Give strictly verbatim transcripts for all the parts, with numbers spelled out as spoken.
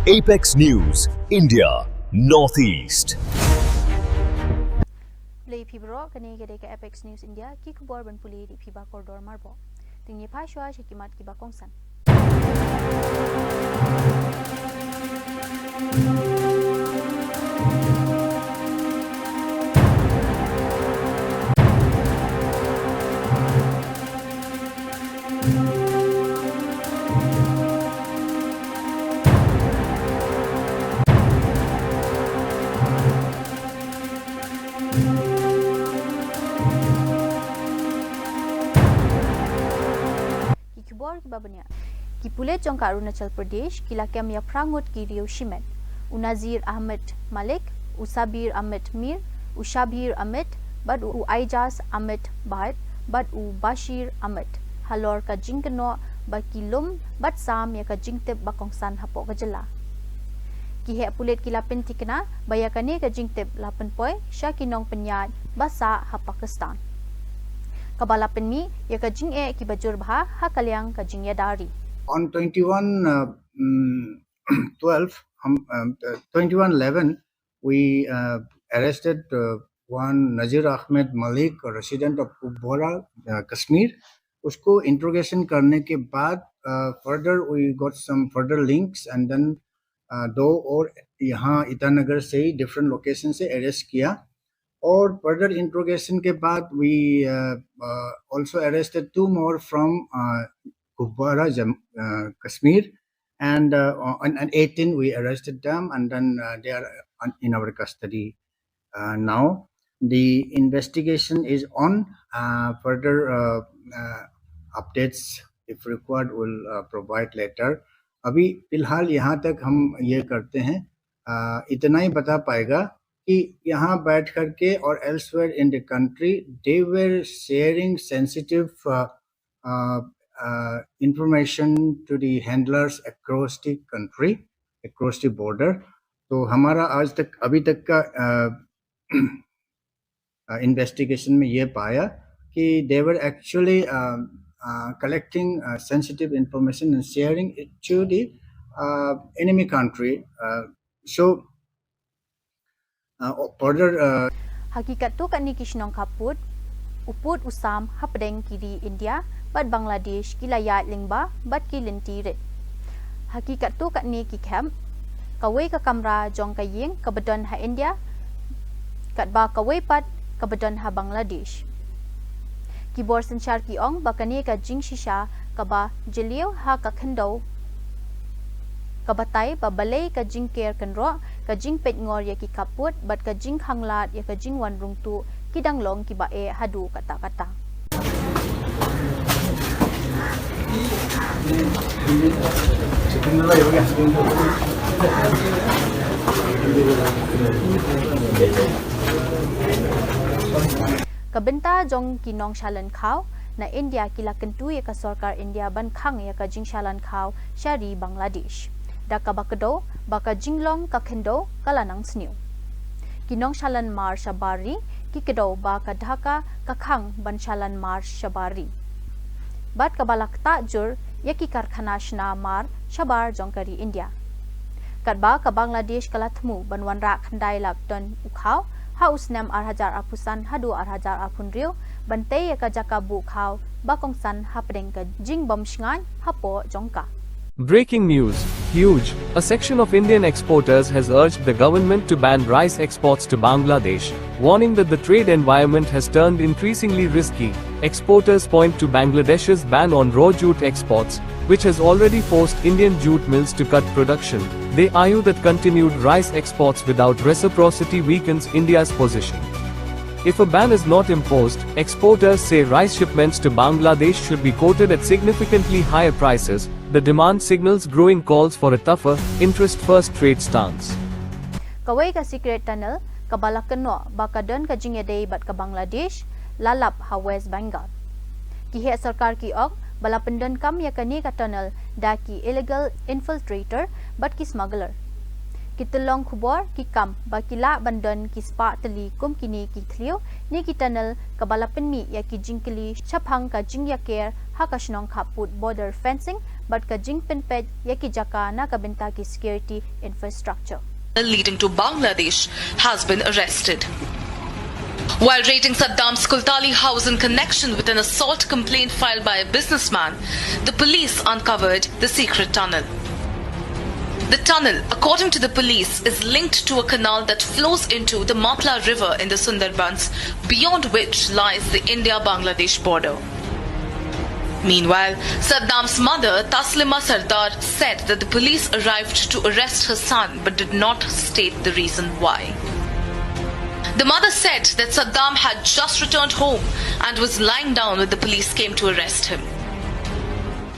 Apex News, India, Northeast. Pule phi bro, kane ka dei ka Apex News India, ki khubor ban pule da phi ba kordor marbok. Te ngin ïa phai shuwa sha ki mat ki ba kongsan. Ki khubor ki ba bniah. Ki pulit jong ka Arunachal Pradesh ki la kem ïa phra ngut ki riew shimet. U Nazir Ahmed Malik, u Sabir Ahmed Mir, u Shabir Ahmed, bad u Aijaz Ahmed Bhat, bad u Bashir Ahmed. Halor ka jingkynnoh ba ki lum bad sam ïa ka jingtip ba kongsan hapoh ka jylla. Ki heh pulit ki la pynthikna ba ïa kane ka jingtip la pynpoi sha ki nongpynïaid ba sah ha Pakistan, kaba la pynmih ïa ka jingeh ki ba jur bha ha ka liang ka jingïada ri. On twenty-one, uh, mm, twelve, hum, um, uh, twenty-one eleven, we, uh, arrested, uh, one Nazir Ahmed Malik, a resident of Kupwara, uh, Kashmir. उसको इंट्रोगेशन करने के बाद, uh, further we got some further links, and then, uh, दो और यहाँ ईटानगर से ही डिफरेंट लोकेशन से अरेस्ट किया, और फर्दर इंट्रोगेशन के बाद we, uh, uh, also arrested two more from, uh, Kupwara, Jam-, uh, Kashmir, and, uh, on, on eighteen we arrested them, and then, uh, they are on, in our custody, uh, now. The investigation is on. Uh, further, uh, uh, updates, if required, will, uh, provide later. अभी फिलहाल यहाँ तक हम ये करते हैं, uh, इतना ही बता पाएगा कि यहाँ बैठ करके और elsewhere in the country they were sharing sensitive, uh, uh, uh, information to the handlers across the country, across the border. तो हमारा आज तक, अभी तक का, uh, uh, investigation में ये पाया कि they were actually, uh, uh, collecting, uh, sensitive information and sharing it to the, uh, enemy country. Uh, so, uh, further, uh, Ha ki katto katne ki shnong khappud, u pud u sam hapdeng ki ri India bad Bangladesh ki la ïaid lyngba bad ki lynti rit. Ha ki katto katne ki khep, kawei ka kamra jong ka ïing kaba don ha India, katba kawei pat kaba don ha Bangladesh. Ki bor synshar ki ong ba kane ka jingshisha kaba jylliew ha ka khyndew ka batai ba balei ka jingker kynroh, ka jingpeitngor ïa ki khappud bad ka jingkhanglad ïa ka jingwan rung tuh ki dang long kiba eh haduh katta katta. Ka bynta jong ki nongshalan khaw, na India ki la kyntu ïa ka sorkar India ban khang ïa ka jingshalan khaw sha ri Bangladesh, da kaba kdew ba ka jinglong ka khyndew ka la nang sniew. Ki nongshalan mar shabar ri ki kdew ba ka Dhaka ka khang ban shalan mar shabar ri, bad kaba la ktah jur ïa ki karkhana shna mar shabar jong ka ri India. Katba ka Bangladesh ka la thmu ban wanrah khyndai lak ton u khaw ha u snem ar hajar arphew san haduh ar hajar arphew hynriew, ban tei ïa ka jaka buh khaw ba kongsan hapdeng ka jingbym shngaiñ hapoh jong ka. Breaking news, huge. A section of Indian exporters has urged the government to ban rice exports to Bangladesh, warning that the trade environment has turned increasingly risky. Exporters point to Bangladesh's ban on raw jute exports, which has already forced Indian jute mills to cut production. They argue that continued rice exports without reciprocity weakens India's position. If a ban is not imposed, exporters say rice shipments to Bangladesh should be quoted at significantly higher prices. The demand signals growing calls for a tougher, interest-first trade stance. Kawei ka secret tunnel kaba la kynnoh ba ka don ka jingïadei bad ka Bangladesh la lap ha West Bengal. Ki heh sorkar ki ong ba la pyndonkam ïa kane ka tunnel da ki illegal infiltrator bad ki smuggler. Ki tyllong khubor ki kam ba ki lah ban don ki spah tylli kum kine ki thliew ne ki tunnel kaba la pynmih ïa ki jingkylli shaphang ka jingïaker ha ka shnong khappud border fencing bad ka jingpynpeit ïa ki jaka na ka bynta ki security infrastructure. Leading to Bangladesh has been arrested. While raiding Saddam's Kultali house in connection with an assault complaint filed by a businessman, the police uncovered the secret tunnel. The tunnel, according to the police, is linked to a canal that flows into the Matla River in the Sundarbans, beyond which lies the India-Bangladesh border. Meanwhile, Saddam's mother, Taslima Sardar, said that the police arrived to arrest her son but did not state the reason why. The mother said that Saddam had just returned home and was lying down when the police came to arrest him.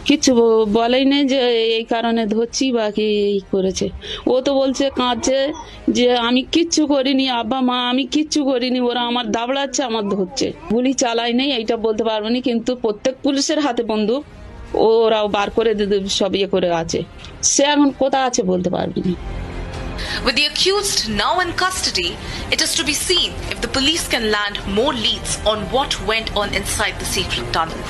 কিছু ব- বলেই নেই যে এই কারণে ধরছি বা কি এই করেছে। ও তো বলছে, কাঁদছে যে আমি কিচ্ছু করিনি, আব্বা মা আমি কিচ্ছু করিনি, ওরা আমার দাবড়াচ্ছে, আমার ধরছে। গুলি চালাই নেই এইটা বলতে পারবো না, কিন্তু প্রত্যেক পুলিশের হাতে বন্দুক, ওরাও বার করে দিয়ে সব ইয়ে করে আছে। সে এখন কোথায় আছে বলতে পারবো না। With the accused now in custody, it is to be seen if the police can land more leads on what went on inside the secret tunnel.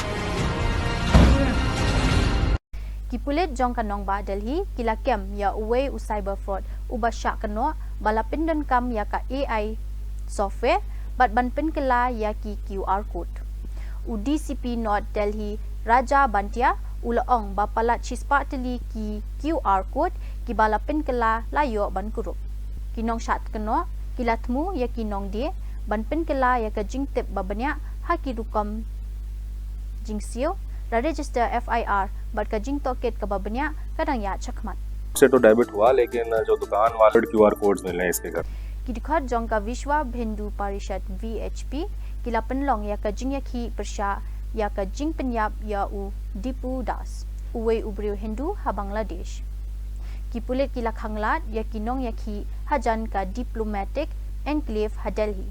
Ki pulit jong ka nongbah Delhi ki la kem ïa uwei u cyber fraud uba shah kynnoh ba la pyndonkam ïa ka A I software bad ban pynkylla ïa ki Q R code. U D C P North Delhi Raja Bantia u la ong ba palat shispah tylli ki Q R code kiba la pynkylla la ïoh ban kurup. Ki nongshah kynnoh ki la thmu ïa ki nongdie ban pynkylla ïa ka jingtip ba bniah ha ki rukom jingsiew, la register F I R bad ka jingtohkit kaba bniah ka dang ïaid shakhmat. से तो डेबिट हुआ, लेकिन जो दुकान वाले क्यूआर कोड्स मिले हैं इसके घर। Ki dkhot jong ka Vishwa Hindu Parishad V H P ki la pynlong ïa ka jingïakhih pyrshah ïa ka jingpynïap ïa u Dipu Das, uwei u briew Hindu ha Bangladesh. Ki pulit ki la khanglad ïa ki nongïakhih hajan ka Diplomatic Enclave ha Delhi.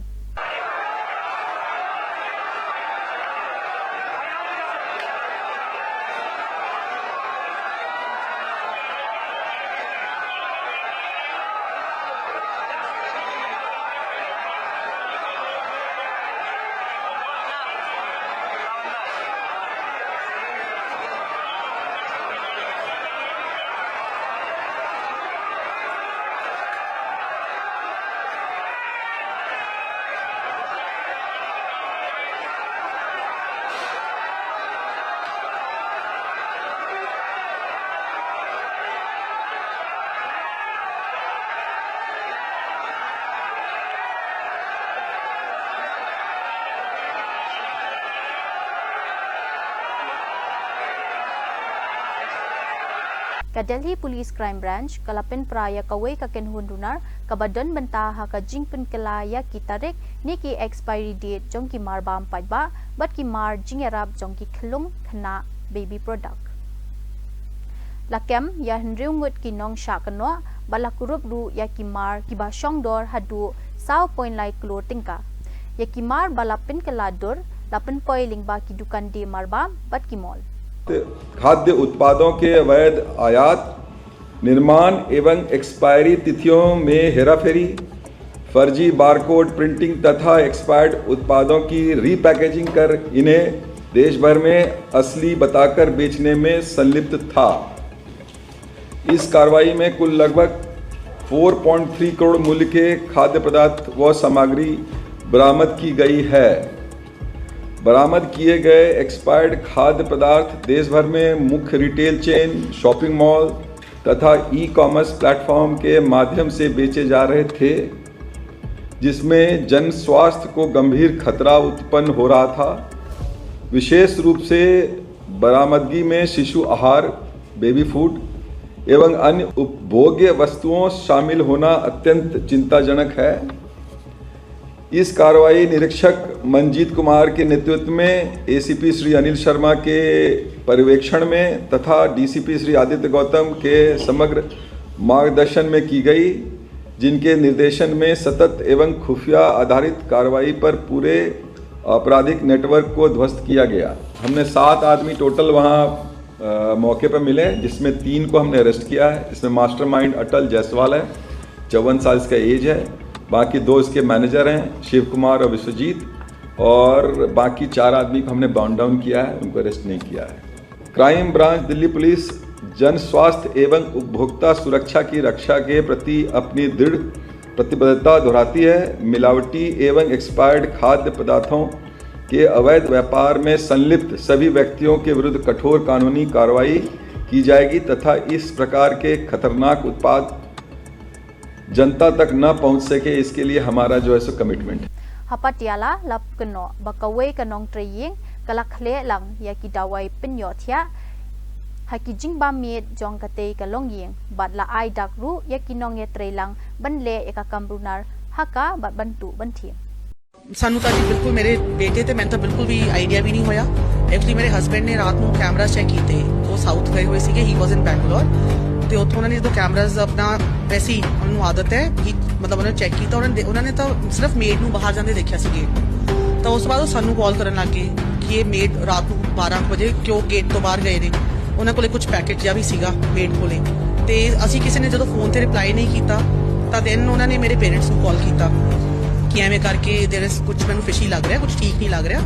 Ka Delhi Police Crime Branch ka la pynpra ïa kawei ka kynhun runar kaba don bynta ha ka jingpynkylla ïa ki tarik ne ki expiry date jong ki mar bam paidbah bad ki mar jingïarap jong ki khyllung khynnah baby product. La kem ïa hynriew ngut ki nongshah kynnoh bad la kurup ruh ïa ki mar kiba shongdor haduh saw point lai klur tyngka. Ïa ki mar ba la pynkylla dur la pynpoi lyngba ki dukan die mar bam bad ki mall. खाद्य उत्पादों के अवैध आयात, निर्माण एवं एक्सपायरी तिथियों में हेराफेरी, फर्जी बारकोड प्रिंटिंग तथा एक्सपायर्ड उत्पादों की रीपैकेजिंग कर इन्हें देश भर में असली बताकर बेचने में संलिप्त था। इस कार्रवाई में कुल लगभग चार पॉइंट तीन करोड़ मूल्य के खाद्य पदार्थ व सामग्री बरामद की गई है। बरामद किए गए एक्सपायर्ड खाद्य पदार्थ देश भर में मुख्य रिटेल चेन, शॉपिंग मॉल तथा ई कॉमर्स प्लेटफॉर्म के माध्यम से बेचे जा रहे थे, जिसमें जन स्वास्थ्य को गंभीर खतरा उत्पन्न हो रहा था। विशेष रूप से बरामदगी में शिशु आहार, बेबी फूड एवं अन्य उपभोग्य वस्तुओं शामिल होना अत्यंत चिंताजनक है। इस कार्रवाई निरीक्षक मंजीत कुमार के नेतृत्व में एसीपी श्री अनिल शर्मा के पर्यवेक्षण में तथा डीसीपी श्री आदित्य गौतम के समग्र मार्गदर्शन में की गई, जिनके निर्देशन में सतत एवं खुफिया आधारित कार्रवाई पर पूरे आपराधिक नेटवर्क को ध्वस्त किया गया। हमने सात आदमी टोटल वहाँ अ, मौके पर मिले, जिसमें तीन को हमने अरेस्ट किया है। इसमें मास्टरमाइंड अटल जायसवाल है, चौवन साल इसका एज है। बाकी दो इसके मैनेजर हैं, शिव कुमार और विश्वजीत। और बाकी चार आदमी को हमने बाउंड डाउन किया है, उनको अरेस्ट नहीं किया है। क्राइम ब्रांच दिल्ली पुलिस जन स्वास्थ्य एवं उपभोक्ता सुरक्षा की रक्षा के प्रति अपनी दृढ़ प्रतिबद्धता दोहराती है। मिलावटी एवं एक्सपायर्ड खाद्य पदार्थों के अवैध व्यापार में संलिप्त सभी व्यक्तियों के विरुद्ध कठोर कानूनी कार्रवाई की जाएगी तथा इस प्रकार के खतरनाक उत्पाद जनता तक न पहुंच सके, इसके लिए हमारा जो है सो कमिटमेंट है। Ha Patiala la pynbna ba kawei ka nongtrei ïing ka la khleh lang ïa ki dawai pynïohthiah ha ki jingbam miet jong katei ka longïing bad la ai dak ruh ïa ki nongïatreilang ban leh ïa ka kam runar ha ka bad ban tuh ban thiam. ਸਾਨੂੰ ਤਾਂ ਜੀ ਬਿਲਕੁਲ ਮੇਰੇ ਬੇਟੇ ਤੇ ਮੈਨੂੰ ਤਾਂ ਬਿਲਕੁਲ ਵੀ ਆਈਡੀਆ ਵੀ ਨਹੀਂ ਹੋਇਆ। ਐਕਚੁਅਲੀ ਮੇਰੇ ਹਸਬੰਡ ਨੇ ਰਾਤ ਨੂੰ ਕੈਮਰਾਸ ਚੈੱਕ ਕੀਤੇ। ਉਹ ਸਾਊਥ ਗਏ ਹੋਏ ਸੀਗੇ, ਹੀ ਵਾਸ ਇਨ ਬੈਂਗਲੌਰ। ਤੇ ਉੱਥੋਂ ਉਹਨਾਂ ਨੇ ਜਦੋਂ ਕੈਮਰਾਸ ਆਪਣਾ, ਵੈਸੇ ਹੀ ਉਹਨਾਂ ਨੂੰ ਆਦਤ ਹੈ ਕਿ ਮਤਲਬ ਉਹਨਾਂ ਨੇ ਚੈੱਕ ਕੀਤਾ, ਉਹਨਾਂ ਨੇ ਉਹਨਾਂ ਨੇ ਤਾਂ ਸਿਰਫ ਮੇਡ ਨੂੰ ਬਾਹਰ ਜਾਂਦੇ ਦੇਖਿਆ ਸੀ ਗੇਟ। ਤਾਂ ਉਸ ਤੋਂ ਬਾਅਦ ਉਹ ਸਾਨੂੰ ਕਾਲ ਕਰਨ ਲੱਗ ਗਏ ਕਿ ਇਹ ਮੇਡ ਰਾਤ ਨੂੰ ਬਾਰਾਂ ਕੁ ਵਜੇ ਕਿਉਂ ਗੇਟ ਤੋਂ ਬਾਹਰ ਗਏ ਨੇ। ਉਹਨਾਂ ਕੋਲੇ ਕੁਝ ਪੈਕੇਟ ਜਿਹਾ ਵੀ ਸੀਗਾ ਮੇਡ ਕੋਲੇ। ਤੇ ਅਸੀਂ ਕਿਸੇ ਨੇ ਜਦੋਂ ਫੋਨ ਤੇ ਰਿਪਲਾਈ ਨਹੀਂ ਕੀਤਾ, ਤਾਂ ਦੈਨ ਉਹਨਾਂ ਨੇ ਮੇਰੇ ਪੇਰੈਂਟਸ ਨੂੰ ਕਾਲ ਕੀਤਾ ਕਿ ਐਵੇਂ ਕਰਕੇ ਦੇਰ ਇਜ਼ ਕੁਝ ਮੈਨੂੰ ਫਿਸ਼ੀ ਲੱਗ ਰਿਹਾ, ਕੁਝ ਠੀਕ ਨਹੀਂ ਲੱਗ ਰਿਹਾ,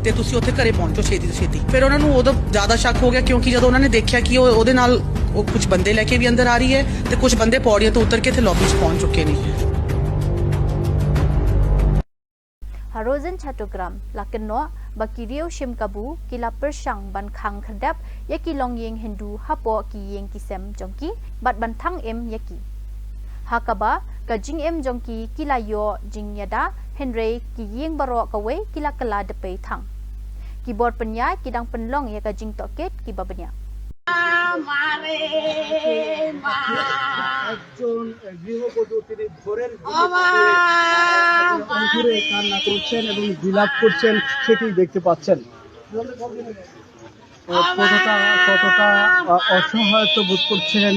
ਤੇ ਤੁਸੀਂ ਉੱਥੇ ਘਰੇ ਪਹੁੰਚੋ ਛੇਤੀ ਤੋਂ ਛੇਤੀ। ਫਿਰ ਉਹਨਾਂ ਨੂੰ ਉਦੋਂ ਜ਼ਿਆਦਾ ਸ਼ੱਕ ਹੋ ਗਿਆ, ਕਿਉਂਕਿ ਜਦੋਂ ਉਹਨਾਂ ਨੇ ਦੇਖਿਆ ਕਿ ਉਹ ਉਹਦੇ ਨਾਲ ਉਹ ਕੁਝ ਬੰਦੇ ਲੈ ਕੇ ਵੀ ਅੰਦਰ ਆ ਰਹੀ ਹੈ ਤੇ ਕੁਝ ਬੰਦੇ ਪੌੜੀਆਂ ਤੋਂ ਉਤਰ ਕੇ ਇੱਥੇ ਲੌਬੀ 'ਚ ਪਹੁੰਚ ਚੁੱਕੇ ਨੇ। Ha Rozen Chattogram la kynnoh ba ki riew shim kabu ki la pyrshang ban khang khyrdep ïa ki longïing Hindu hapoh ki ïing ki sem jong ki bad ban thang im ïa ki. Ha kaba ka jingim jong ki ki la ïoh jingïada, hynrei ki ïing baroh kawei ki la kylla da pei thang. Ki bor pynïaid ki dang pynlong ïa ka jingtohkit kiba bniah. একজন গৃহবধূ তিনি ঘরের ভিতরে কান্না করছেন এবং বিলাপ করছেন, সেটি দেখতে পাচ্ছেন। কতটা কতটা অসহায়ত্ব বোধ করছেন।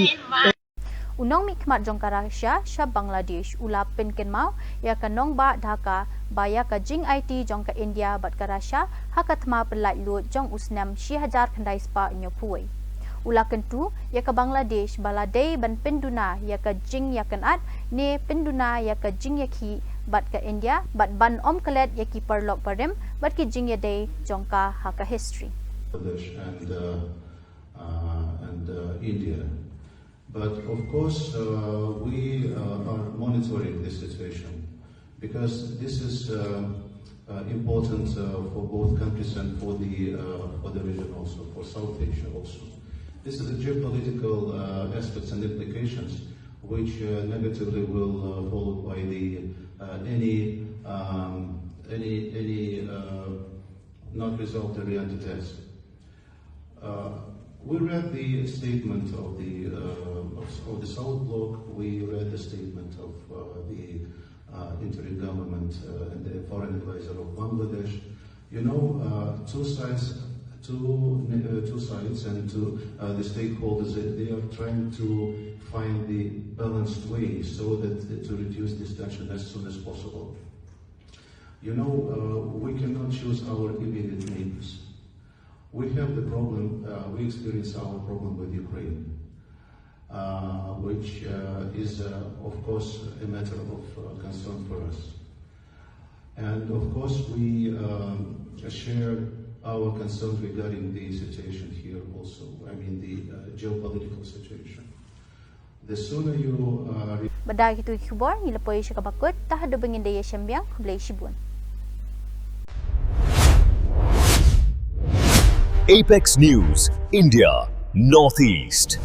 U nongmihkhmat jong ka Russia sha Bangladesh u la pynkynmaw ïa ka nongbah Dhaka ba ïa ka jingaiti jong ka India bad ka Russia ha ka thma pyllait luid jong u snem shi hajar khyndai spah hynñiewphew wei. U la kyntu ïa ka Bangladesh ba la dei ban pynduna ïa ka jingïakynad ne pynduna ïa ka jingïakhih bad ka India bad ban ym klet ïa ki paralok barim bad ki jingïadei jong ka ha ka history. Bangladesh and, uh, uh, and uh, India. But of course, uh, we uh, are monitoring this situation because this is uh, uh, important uh, for both countries and for the uh, for the region also, for South Asia also. This is the geopolitical uh, aspects and implications which uh, negatively will uh, followed by the uh, any um, any any uh, not resolved reality test. Uh, we read the statement of the uh, of, of the South Bloc. We read the statement of uh, the uh, interim government uh, and the foreign advisor of Bangladesh. You know, uh, two sides, two uh, two sides, and two uh, the stakeholders. They, they are trying to find the balanced way so that to reduce this tension as soon as possible. You know, uh, we cannot choose our immediate neighbors. We have the problem, uh, we experience our problem with Ukraine, uh, which uh, is, uh, of course, a matter of uh, concern for us. And of course, we um, share our concerns regarding the situation here also, I mean, the uh, geopolitical situation. The sooner you uh, Bad da kito ki khubor ngi la poi sha kaba kut, ta haduh ba ngin da ïashem biang, khublei shibun. Apex News, India, Northeast.